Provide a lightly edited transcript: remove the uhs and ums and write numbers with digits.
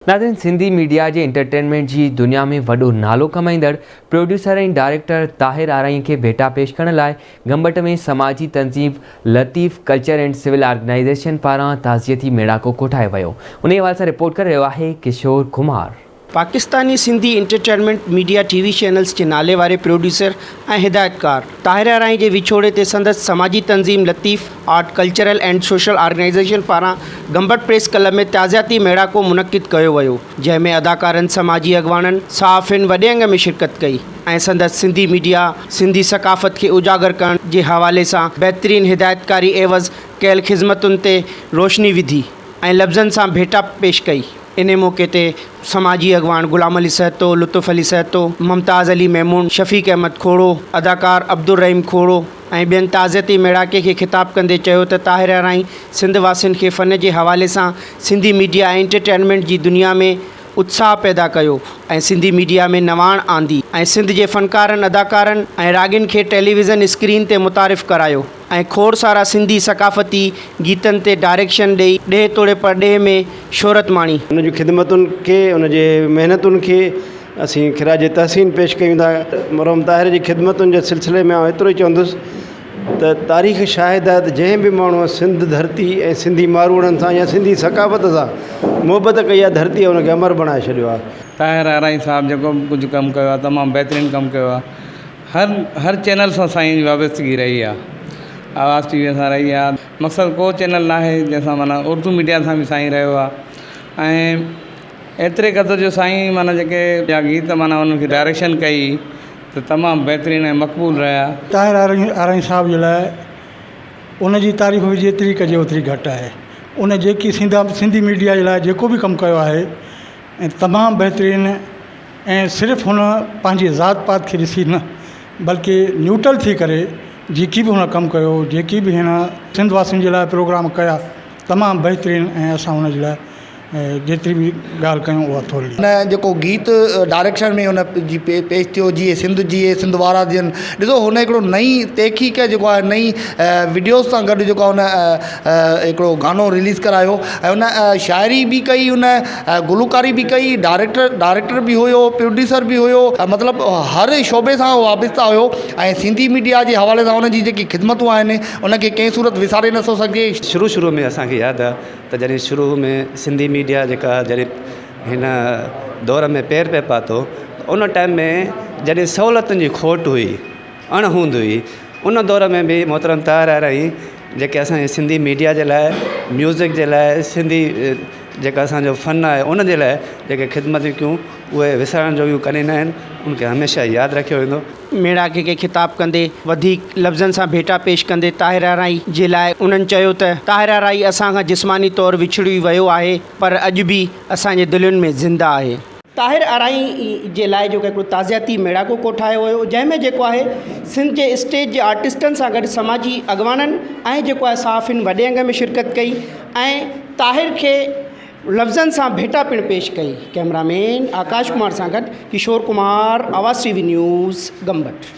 ناظرين سنڌي ميڊيا جي انٽرٽينمينٽ جي دنيا ۾ وڏو نالو ڪمائيندڙ پروڊيوسر ۽ ڊائريڪٽر طاهر آرائين کي ڀيٽا پيش ڪرڻ لاء گمبٽ ۾ سماجي تنظيم Latif culture and civil organisation پاران تعزيتي ميڙاڪو ڪوٺايو ويو انهي حوالي سان رپورٽ ڪري رهيو آهي Kishore Kumar. Pakistani Sindhi entertainment media T V channels جي نالي واري پروڊيوسر ۽ هدايتڪار طاهر آرائين جي وڇوڙي تي سندس سماجي تنظيم Latif art cultural and social organisation پاران گمبٽ پريس ڪلب ۾ تعزيتي ميڙاڪو منعقد ڪيو ويو جنهن ۾ اداڪارن سماجي اڳواڻن صحافين وڏي انگ ۾ شرڪت ڪئي ۽ سندس سنڌي ميڊيا سنڌي ثقافت کي اجاگر ڪرڻ جي حوالي سان بهترين هدايتڪاري عيوض ڪيل خذمتن تي روشني وڌي ۽ لفظن سان ڀيٽا پيش ڪئي. انهي موقعي تي سماجي اڳواڻ غلام علي سهتو، لطف علي سهتو، ممتاز علي ميمڻ، شفيق احمد کوڙو، اداڪار عبدالرحيم کوڙو ۽ ٻين تعزيتي ميڙاڪي کي خطاب ڪندي چيو ته طاهر آرائين سنڌ واسين کي فن جي حوالي سان سنڌي ميڊيا ۽ انٽرٽينمينٽ جي دنيا ۾ اتساهه پيدا ڪيو ۽ سنڌي ميڊيا ۾ نواڻ آندي ۽ سنڌ جي فنڪارن، اداڪارن ۽ راڳين کي ٽيليويزن اسڪرين تي متعارف ڪرايو. ۽ کوڙ سارا سنڌي ثقافتي گيتن تي ڊائريڪشن ڏئي ڏيهه توڙي پرڏيهه ۾ شهرت ماڻي. ان جون خدمتن کي ان جي محنتن کي اسين خراج تحسين پيش ڪيون ٿا. مرحوم طاهر جي خدمتن جي سلسلي ۾ آئون ايترو ئي چوندس ته تاريخ شاهد آهي ته جنهن به ماڻهوء سنڌ ڌرتي ۽ سنڌي ماروئڙن سان يا سنڌي ثقافت سان محبت ڪئي آهي ڌرتيء ان کي امر بڻائي ڇڏيو آهي. طاهر آرائين صاحب جيڪو به ڪجهه ڪم ڪيو آهي تمام بهترين ڪم ڪيو آهي. هر هر چينل سان سائين جي وابستگي رهي آ آواز ٽي وي سان رهي آ مقصد ڪو چينل ناهي جنهن سان معنيٰ اردو ميڊيا سان به سائين رهيو آ ۽ ايتري قدر جو سائين معنيٰ جيڪي ٻيا گيت معنيٰ انهن کي ڊائريڪشن ڪئي ته تمام بهترين ۽ مقبول رهيا. طاهر آرائين صاحب جي لاء ان جي تعريف به جيتري ڪجي اوتري گهٽ آهي. ان جيڪي سنڌي ميڊيا جي لاء جيڪو به ڪم ڪيو آهي ۽ تمام بهترين ۽ صرف هن پنهنجي ذات پات کي ڏسي نه بلڪه نيوٽرل ٿي ڪري جيڪي به هن ڪم ڪيو جيڪي به هن سنڌ واسين جي لاء پروگرام ڪيا تمام بهترين ۽ اسان هن جي لاء جيتري به ڳالهه ڪيون اها ٿورڙي. هن جيڪو گيت ڊائريڪشن ۾ هن جي پيش ٿيو جيئي سنڌ جيئي سنڌ وارا جيئن ڏسو هن هڪڙو نئين تحقيق جيڪو آهي نئين وڊيوز سان گڏ جيڪو آهي هن هڪڙو گانو رليز ڪرايو ۽ هن شاعري به ڪئي هن گلوڪاري به ڪئي ڊائريڪٽر ڊائريڪٽر به هيو پروڊيوسر به هيو مطلب هر شعبي سان وابسته هيو ۽ سنڌي ميڊيا جي حوالي سان ان جي جيڪي خدمتون آهن ان کي ڪنهن صورت وساري نٿو سگهجي. شروع شروع ۾ اسان کي ياد آ ته جڏهن شروع ۾ سنڌي ميڊيا جيڪا جڏهن هن دور ۾ پير پئي پاتو ته ان ٽائيم ۾ جڏهن سهولتن جي کوٽ هئي اڻ هوند هئي ان دور ۾ به محترم طاهر آرائين جيڪي اسان جي سنڌي ميڊيا جي لاء ميوزڪ جي لاء سنڌي جيڪا اسان جو فن آهي ان جي لاء جيڪي خدمتون ڪيون اهي وسارڻ جوڳيون ڪڏهن نه آهن ان کي هميشه ياد رکيو ويندو. ميڙاڪي کي خطاب ڪندي وڌيڪ لفظن سان ڀيٽا پيش ڪندي طاهر آرائي جي لاء انهن چيو ته طاهر آرائي اسان کان جسماني طور وڇڙي ويو آهي پر اڄ به اسان جي دلين ۾ زنده آهي. طاهر آرائين جي لاء جيڪو هڪڙو تعزيتي ميڙاڪو ڪوٺايو ويو جنهن ۾ جيڪو آهي سنڌ جي اسٽيج جي آرٽسٽن سان گڏ سماجي اڳواڻن ۽ جيڪو آهي صحافين وڏي انگ ۾ شرڪت ڪئي ۽ طاهر کي لفظن سان ڀيٽا پڻ پيش ڪئي ڪئميرا مين آڪاش ڪمار سان گڏ Kishore Kumar Awaz T V news Gambat.